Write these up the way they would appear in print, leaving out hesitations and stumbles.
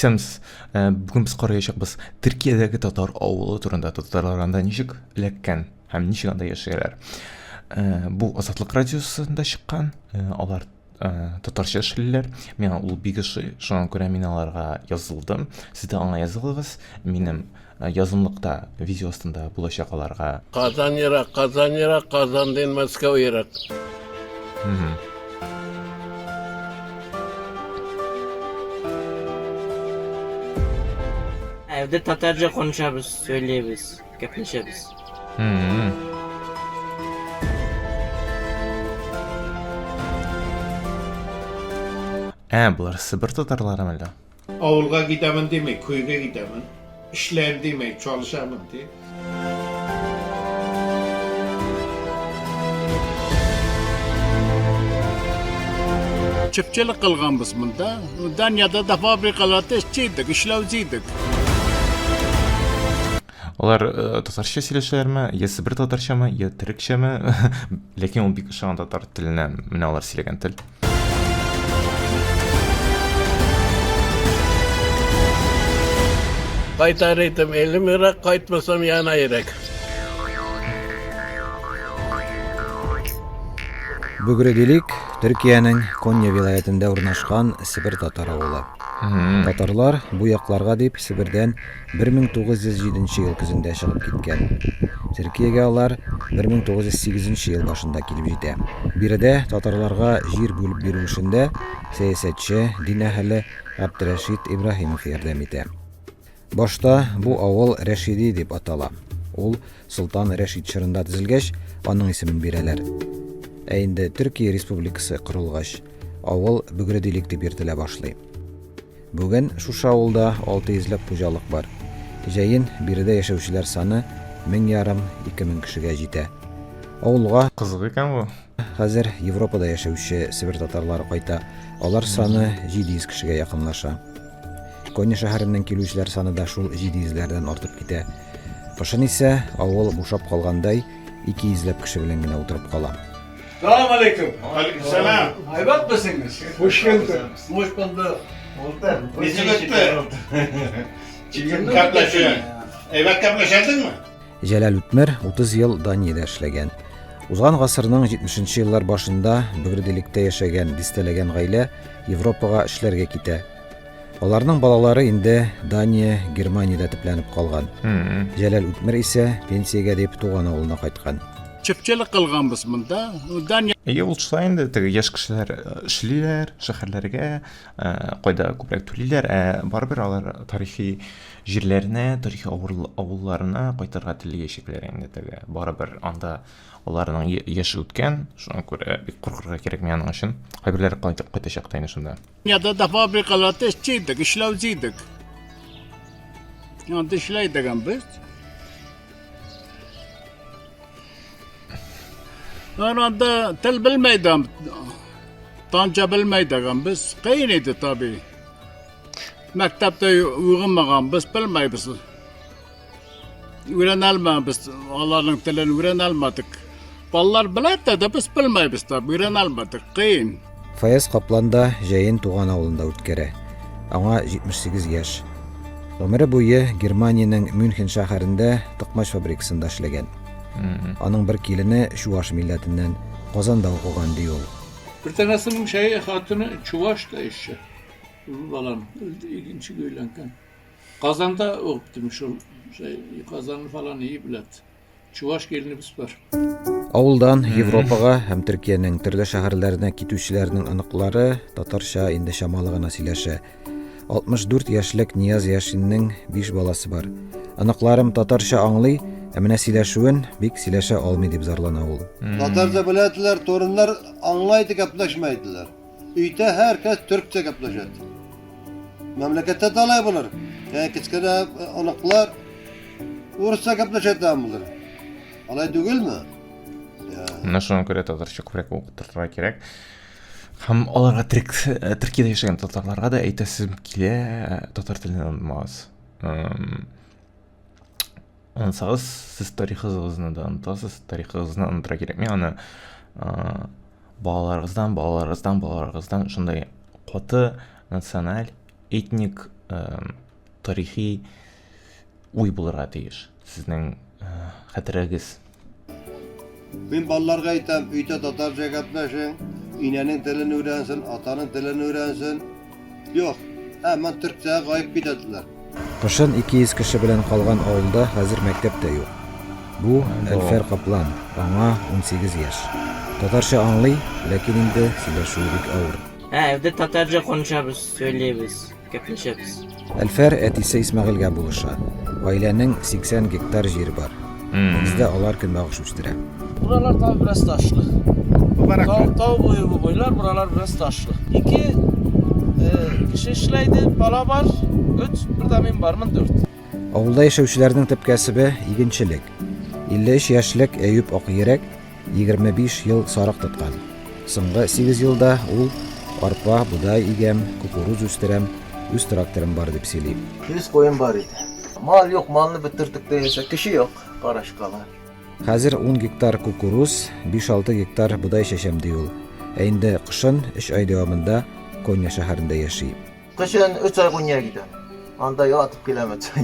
Исәнмесез. Бүген без караячакбыз Төркиядәге татар авылы турында. Татарлар анда ничек эләккән һәм ничек анда яшәгәннәр. Бу Азатлык радиосында чыккан. Алар татарча эшлиләр. Миңа ул бик ошый. Шуңа күрә мин аларга язылдым. Сез дә аңа язылыгыз. Минем язымлыкта видео астында булачак аларга. Казан ерак, Казан ерак, Казандан Мәскәү ерак. Evde Tatarca konuşabız, söyleyemiz, gepleşemiz. Ә, болар Себер татарлары әллә? Авылга китәмен дими, көйгә китәмен. Эшләйм дими, чалышамын ди. Çiftçilik kılganбыз монда. Данияда да фабрикаларда эшче идек, эшләүче идек. Алар э, татарча сөйләшәләрме, я себер татарчамы, я төрекчәме? Ләкин ул бик ошаган татар теленә, менә алар сөйләгән тел. Кайтар идем, элем ерак, кайтмасам яна ерак. Бөгредилик Төркиянең Конья вилаятендә урнашкан Себер татар авылы. Татарлар бу якларга дип Себердән 1907 ел көзендә чыгып киткән. Төркиягә алар 1908 ел башында килеп җитә. Биредә татарларга җир бүлеп бирү эшендә сәясәтче, дин әһеле Габдерәшит Ибраһимов ярдәм итә. Башта бу авыл Рәшиди дип атала. Ул Солтан Рәшит чорында төзелгәч, аның исемен бирәләр. Ә инде Төркия Республикасы корылгач, авыл Бөгредилик дип йөртелә башлый. Бүген шушы авылда 600 ләп хуҗалык бар. Җәен биредә яшәүчеләр саны 1500, 2000 кешегә җитә. Авылга Кызык икән бу. хәзер Европада яшәүче себер татарлары кайта. Алар саны 700 кешегә якынлаша. Коня шәһәреннән килүчеләр саны да шул 700 ләрдән артып китә. Кышын исә авыл бушап калгандай 200 ләп кеше белән генә утырып кала. Салам алейкум. Алейкум салам. Әйбәтмесеңез? Хуш килдең. Хуш булдык. Ничек үтте? Кәпләшү. Әйбәт кәпләшәдеңме? Җәләл Үтмер 30 ел Даниядә эшләгән. Узган гасырның 70 нче еллар башында Бөгределектә яшәгән дистәләгән гаилә Европага эшләргә китә. Аларның балалары инде Дания, Германиядә төпләнеп калган. Җәләл Үтмер исә пенсиягә дип туган авылына кайткан. Чепчелек кылганбыз монда. Дания Әйе, ул шулай инде, теге яшь кешеләр э, эшлиләр, шәһәрләргә, э, кайда күбрәк түлиләр, ә барыбер алар тарихи җирләренә, тарихи авылларына кайтырга теләячәкләр инде теге. Барыбер анда аларның яше үткән, шуңа күрә бик куркырга кирәкми аның өчен. Кайберләре кайтып кайтачак та инде шунда. Данияда да фабрикаларда эшче идек, эшләүче идек. Анда эшләй без. Анда тел белмәйдем. Танча белмәйдеген без. Кыен иде таби. Мәктәптә укымаган без белмәйбез. Өйрәнә алмабыз, аларның телен өйрәнә алмадык. Балалар белә дә, без белмәйбез дә, өйрәнә алмадык. Кыен. Фаяз Каплан да җәен туган авылында үткәрә. Аңа 78 яшь. Гомере буе Германиянең Мюнхен шәһәрендә токмач фабрикасында эшләгән. Аның бер килене чуваш милләтеннән, Казанда укыган, ди ул. Бер танасының шәе хатыны чуваш та еще. Балам, икенче өйләнгән. Казанда укыптым шул. Казанны фалан iyi беләт. Чуваш киленебез бар. Авылдан Европага һәм Төркиянең төрле шәһәрләренә китүчеләрнең оныклары татарча инде чамалы гына сөйләшә. 64 яшьлек Нияз Яшиннең 5 баласы бар. Оныкларым татарча аңлый, ә менә сөйләшүен бик сөйләшә алмый дип зарлана ул. Татарча беләделәр, торыннар аңлайды, гәпләшмәйделәр. Өйдә һәркәс төркчә гәпләшә. Мәмләкәттә дә алай булыр. Ә кечкенә оныклар урысча гәпләшә дә булыр. Алай түгелме? Менә шуңа күрә татарча күбрәк укытырга кирәк. Һәм аларга төрк, Төркиядә яшәгән татарларга да әйтәсем килә, татар телен онытмагыз. Онытсагыз, сез тарихыгызны да онытасыз, тарихыгызны онытырга кирәкми, аны балаларыгыздан, балаларыгыздан, балаларыгыздан шундай каты националь, этник тарихи уй булырга тиеш. Сезнең хәтерегез. Мин балаларга әйтәм, өйдә татарча гәпләшең, инәнең телен өйрәнсен, атаның телен өйрәнсен. Юк, һәммән төркчәгә гаеп китәделәр. Кышын 200 кеше белән калган авылда хәзер мәктәп тә юк. Бу, Әлфәр Каплан, аңа 18 яшь. Татарча аңлый, ләкин инде сөйләшүе бик авыр. Ә, evde Tatarca konuşabız, söyleyemiz, gepleşemiz. Әлфәр әтисе Исмәгыйльгә булыша. Гаиләнең 80 гектар җире бар. Нигездә алар көнбагыш үстерә. Buralar tabi biraz taşlı. Tau, tau boyu bu boylar, buralar biraz taşlı. İki e, kişi işleydi, bala var, üç, bir de men barmın dört. Авылда яшәүчеләрнең төп кәсебе игенчелек. 53 яшьлек Әюп Акйөрәк 25 ел сарык тоткан. Соңгы 8 елда ул арпа, бодай игәм, кукуруз үстерәм, үз тракторым бар дип сөйли. 100 koyun var idi. Mal yok, malını bitirdik değilse kişi yok. Karaşkalar. Хәзер 10 гектар кукуруз, 5-6 гектар бодай чәчәм ди ул. Ә инде кышын 3 ай дәвамында Конья шәһәрендә яши. Kışın 3 ay Konya'ya giderim. Anda yatıp gelem 3 ay.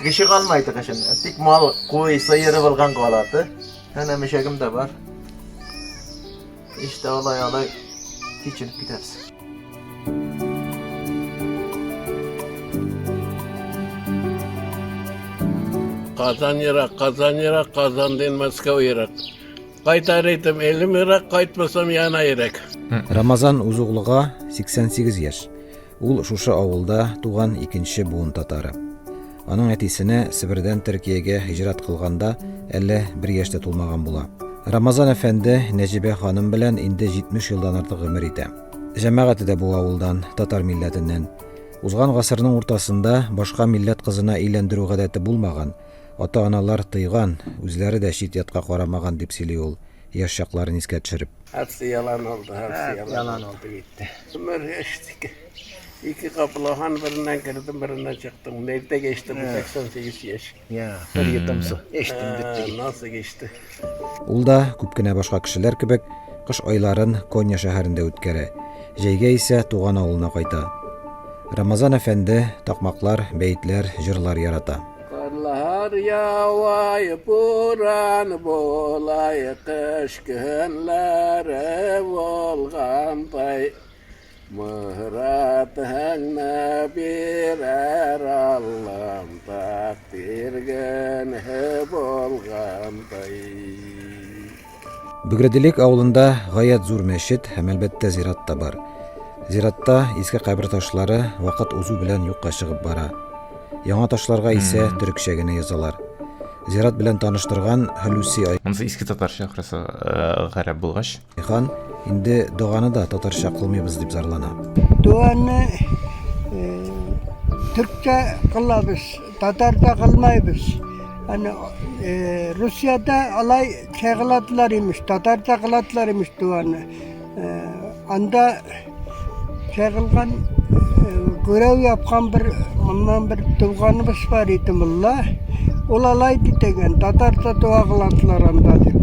Kişi kalmaydı kışın. Tik mal, koy, sıyırı bulgan kaladı. Hemen mişekim de var. İşte alay alay geçinip gideriz. Kazan Irak, Kazan Irak, Kazan değil Moskova Irak. Kaytar ettim elim Irak, kaytmasam yana Irak. Рамазан Узуглыга 88 яшь. Ул шушы авылда туган икенче буын татары. Аның әтисенә Себердән Төркиягә һиҗрат кылганда әле бер яшь тә тулмаган була. Рамазан әфәнде Нәҗибә ханым белән инде 70 елдан артык гомер итә. Җәмәгате дә бу авылдан, татар милләтеннән. Узган гасырның уртасында башка милләт кызына өйләндерү гадәте булмаган, ата-аналар тыйган, үзләре дә чит-ятка карамаган, дип сөйли ул, яшь чакларын искә төшереп. Hepsi yalan oldu, hepsi yalan. Yalan oldu gitti. Ömür geçti. İki kapılı han birinden girdim, birinden çıktım. Nerede geçti bu 88 yaş? Ya bir yudum su. İçtim bitti gitti. Nasıl geçti? Ул да, күп кенә башка кешеләр кебек, кыш айларын Конья шәһәрендә үткәрә, җәйгә исә туган авылына кайта. Рамазан әфәнде такмаклар, бәетләр, җырлар ярата. Karlar yağay, buran bolay, kış günleri bolganday. Mıhratını birer Allah'ım takdir günü bolganday. Бөгределек авылында гаять зур мәчет һәм, әлбәттә, зират та бар. Зиратта иске кабер ташлары вакыт узу белән юкка чыгып бара. Яңа ташларга исә төрекчә генә язалар. Зират белән таныштырган Хөлүси Монысы иске татарча ахрысы, э, гарәп булгач. Айхан инде доганы да татарча кылмыйбыз дип зарлана. Дуаны э, төркчә кылабыз, татарча кылмайбыз. Аны э, Русиядә алай чәй кыладылар имеш, татарча кыладылар имеш дуаны. Э, анда чәй кылган көрәү япкан бер моннан бер туганыбыз бар иде мулла. Ул алай дигән, татарча дуа кыладылар анда дип.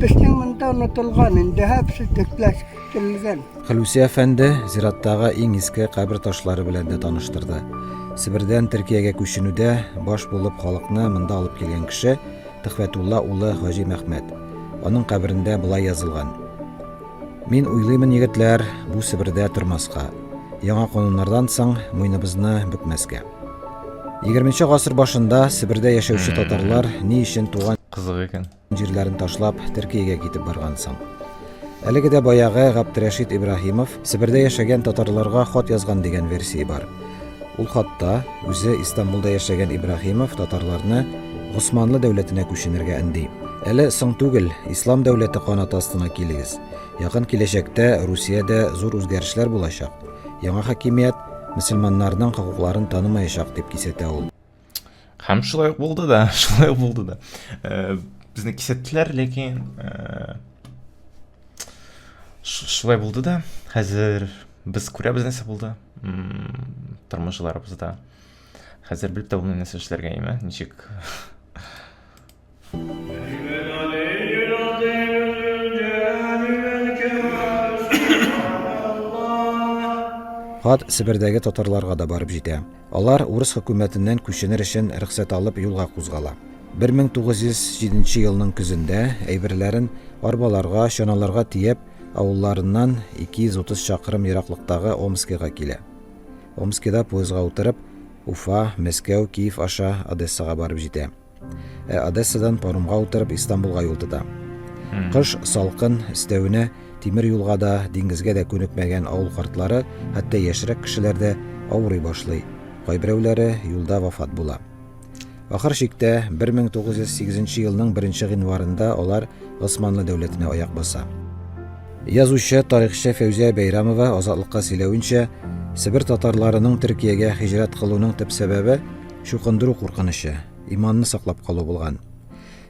Безнең монда онытылган, инде һәпсе төкләштерелгән. Хөлүси әфәнде зираттагы иң иске кабер ташлары белән дә таныштырды. Себердән Төркиягә күченүдә баш булып халыкны монда алып килгән кеше Төхвәтулла улы Хаҗи Мәхмәт. Аның каберендә болай язылган: Мин уйлыймын, егетләр, бу Себердә тормаска. Яңа кануннардан соң муеныбызны бөкмәскә. 20 гасыр башында Себердә яшәүче татарлар ни өчен туган Кызык икән. җирләрен ташлап Төркиягә китеп барган соң? Әлеге дә баягы Габдрәшит Ибраһимов Себердә яшәгән татарларга хат язган дигән версия бар. Ул хатта үзе Истанбулда яшәгән Ибраһимов татарларны Госманлы дәүләтенә күченергә өнди. Әле соң түгел, Ислам дәүләте канаты астына килегез. Якын киләчәктә Русиядә зур үзгәрешләр булачак. Яңа хакимият мөселманнарның хокукларын танымаячак, дип кисәтә ул. Һәм шулай ук булды да, шулай ук булды да. Э, безне кисәттеләр, ләкин э, шулай булды да. Хәзер без күрәбез нәрсә булды. Тормышларыбызда. Хәзер белеп тә булмый нәрсә эшләргә, име? Ничек? Хат Себердәге татарларга да барып җитә. Алар урыс хөкүмәтеннән күченер өчен рөхсәт алып юлга кузгала. 1907 елның көзендә әйберләрен арбаларга, чаналарга төяп, авылларыннан 230 чакрым ераклыктагы Омскига килә. Омскида поездга утырып, Уфа, Мәскәү, Киев аша Одессага барып җитә. Ә Одессадан паромга утырып Истанбулга юл тота. Кыш салкын, өстәвенә тимер юлга да, диңгезгә дә күнекмәгән авыл картлары, хәтта яшьрәк кешеләр дә авырый башлый. Кайберәүләре юлда вафат була. Ахыр чиктә 1908 елның 1 гыйнварында алар Госманлы дәүләтенә аяк баса. Язучы, тарихчы Фәүзия Бәйрәмова Азатлыкка сөйләвенчә, Себер татарларының Төркиягә һиҗрәт кылуның төп сәбәбе чукындыру куркынычы, иманны саклап калу булган.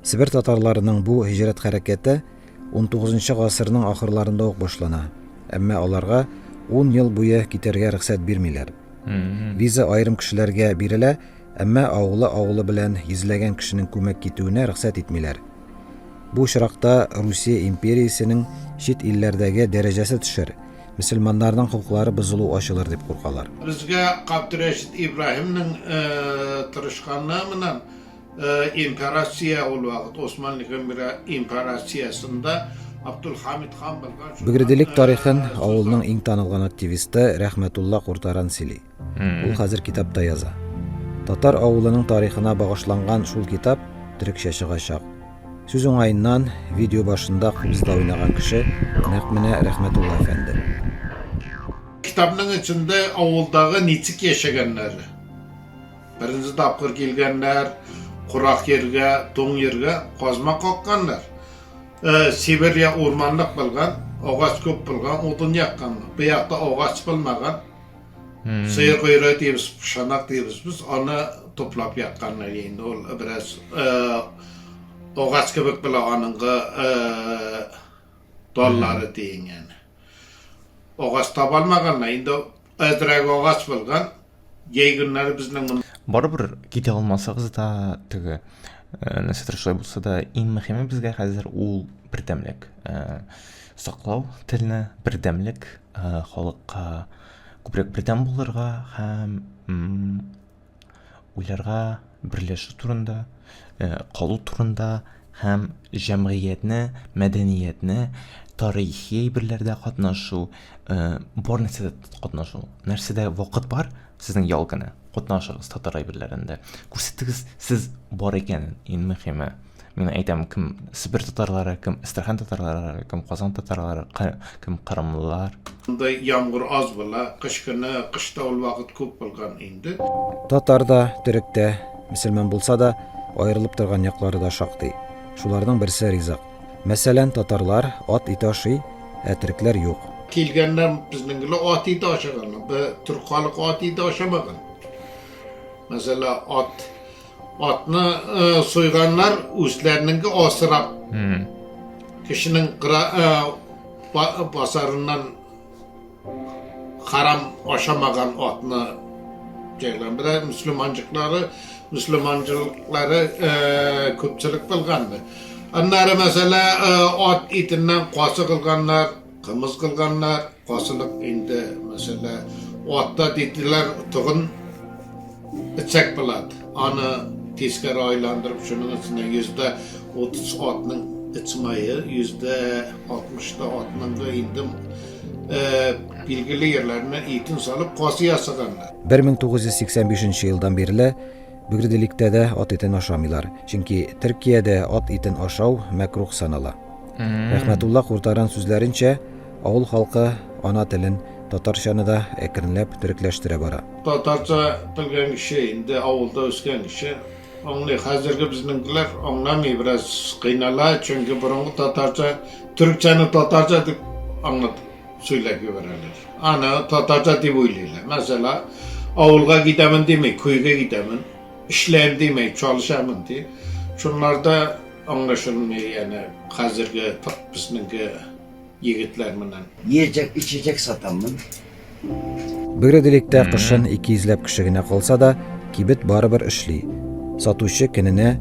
Себер татарларының бу һиҗрәт хәрәкәте 19 гасырның ахырларында ук башлана. Әмма аларга 10 ел буе китәргә рөхсәт бирмиләр. Виза аерым кешеләргә бирелә, әмма авылы-авылы белән йөзләгән кешенең күмәк китүенә рөхсәт итмиләр. Бу очракта Русия империясенең чит илләрдәге дәрәҗәсе төшер, мөселманнарның хокуклары бозылу ачылыр дип куркалар. Безгә Габдерәшит Ибраһимның тырышканы менән имперация ул вакыт Османлы имперациясендә Абдулхамид хан булган. Бөгределек тарихын авылның иң танылган активисты Рәхмәтулла Куртаран сөйли. Ул хәзер китап та яза. Татар авылының тарихына багышланган шул китап төрекчә чыгачак. Сүз уңаеннан, видео башында кубызда уйнаган кеше нәкъ менә Рәхмәтулла әфәнде. Китапның эчендә авылдагы ничек яшәгәннәре. Беренче тапкыр килгәннәр, курак җиргә, туң җиргә казма какканнар. Э, Сибирья урманлык булган, агач күп булган, утын яккан. Бу якта агач булмаган. Сыер койрыгы дибез, пышанак дибез без, аны туплап якканнар инде ул бераз агач кебек була аныңгы таллары дигән яны. Агач таба алмаганнар, инде әзрәк агач булган, җәй көннәре безнең монда Барыбер китә алмасагыз да, теге нәрсәдер шулай булса да, иң мөһиме безгә хәзер ул бердәмлек. Саклау телне, бердәмлек, халыкка күбрәк бердәм булырга һәм уйларга, берләшү турында, калу турында һәм җәмгыятьне, мәдәниятне, тарихи әйберләрдә катнашу, бар нәрсәдә катнашу. Нәрсәдә вакыт бар, сезнең ял көне, катнашыгыз татар әйберләрендә. Күрсәтегез, сез бар икәнен, иң мөһиме. Мин әйтәм, кем Себер татарлары, кем Әстерхан татарлары, кем Казан татарлары, кем кырымлылар. Монда яңгыр аз була, кыш көне, кышта ул вакыт күп булган инде. Татар да, төрек тә, мөселман булса да, аерылып торган яклары да шактый. Шуларның берсе ризык. Мәсәлән, татарлар ат ите ашый, ә төрекләр юк. Килгәннәр безнең геле ат ите ашаганнар. Бе төрек халык ат ите ашамаган. Мәсәлән, ат Атны э, суйганнар үзләренең асрап. Кешенең кыра, э, базарыннан харам ашамаган атны җайлан. Бер мөселманчыклары, мөселманчылыклары э, күпчелек булганды. Аннары мәсәлә э, ат итеннән касы кылганнар, кымыз кылганнар. Касылык инде мәсәлә атта диделәр тогын Эчсәк булады. Аны тискәре айландырып, шуның эченә 30% атның эч мае, 60% та атның да инде билгеле ерләренә итен салып касы ясаганнар. 1985 елдан бирле Бөгределиктә дә ат итен ашамыйлар, чөнки Төркиядә ат итен ашау мәкрух санала. Рәхмәтулла Куртаран сүзләренчә, авыл халкы ана телен, татарчаны да әкренләп төрекләштерә бара. Татарча белгән кеше, инде авылда үскән кеше аңлый. Хәзерге безнеңкеләр аңламый, бераз кыйнала, чөнки борынгы татарча, төрекчәне татарча дип аңлатып сөйләп җибәрәләр. Аны татарча дип уйлыйлар. Мәсәлән, авылга китәмен дими, көйгә китәмен, эшләйм дими, чалышамын ди. Шунларда аңлашылмый, янә хәзерге безнеңке егетләр менән. Yiyecek, içecek satamın. Бөгределектә кышын 200 ләп кеше генә калса да, кибет барыбер эшли. Сатучы көненә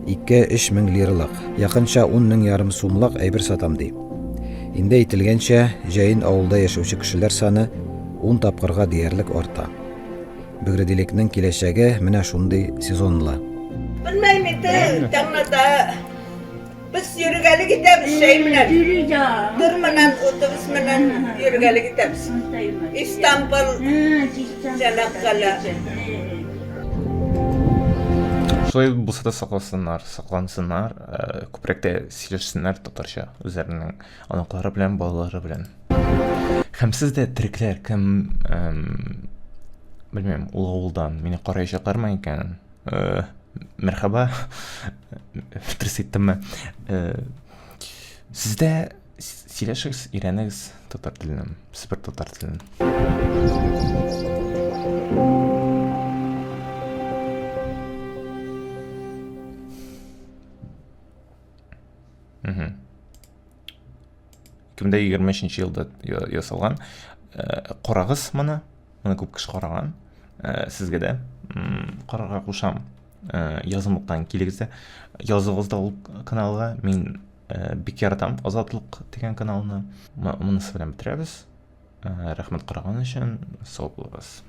2-3 мең лиралык, якынча 10 мең ярым сумлык әйбер сатам ди. Инде әйтелгәнчә, җәен авылда яшәүче кешеләр саны ун тапкырга диярлек арта. Бөгределекнең киләчәге менә шундый сезонлы. Белмәйм инде, таңнарда без йөргәле китәбез чәй белән. Тыр менән, автобус менән йөргәле китәбез. Истанбул, Чанаккале. Шулай булса да сакласыннар, саклансыннар, э, күбрәк тә сөйләшсеннәр татарча үзләренең оныклары белән, балалары белән. Һәм сез дә терекләр, кем, эм, белмим, ул авылдан мине караячаклармы икән? Э, мәрхәбә, дөрес әйттемме? Э, сез дә сөйләшегез, өйрәнегез татар телен, себер татар телен. Мгм. 2023 елда ясалган. Э, карагыз моны. Моны күп кеше караган. Э, сезгә дә карарга кушам. Э, язымлыктан килегез дә языгыз да ул каналга. Мин бик яратам Азатлык дигән каналны. Монысы белән бетерәбез. Рәхмәт караган өчен. Сау булыгыз.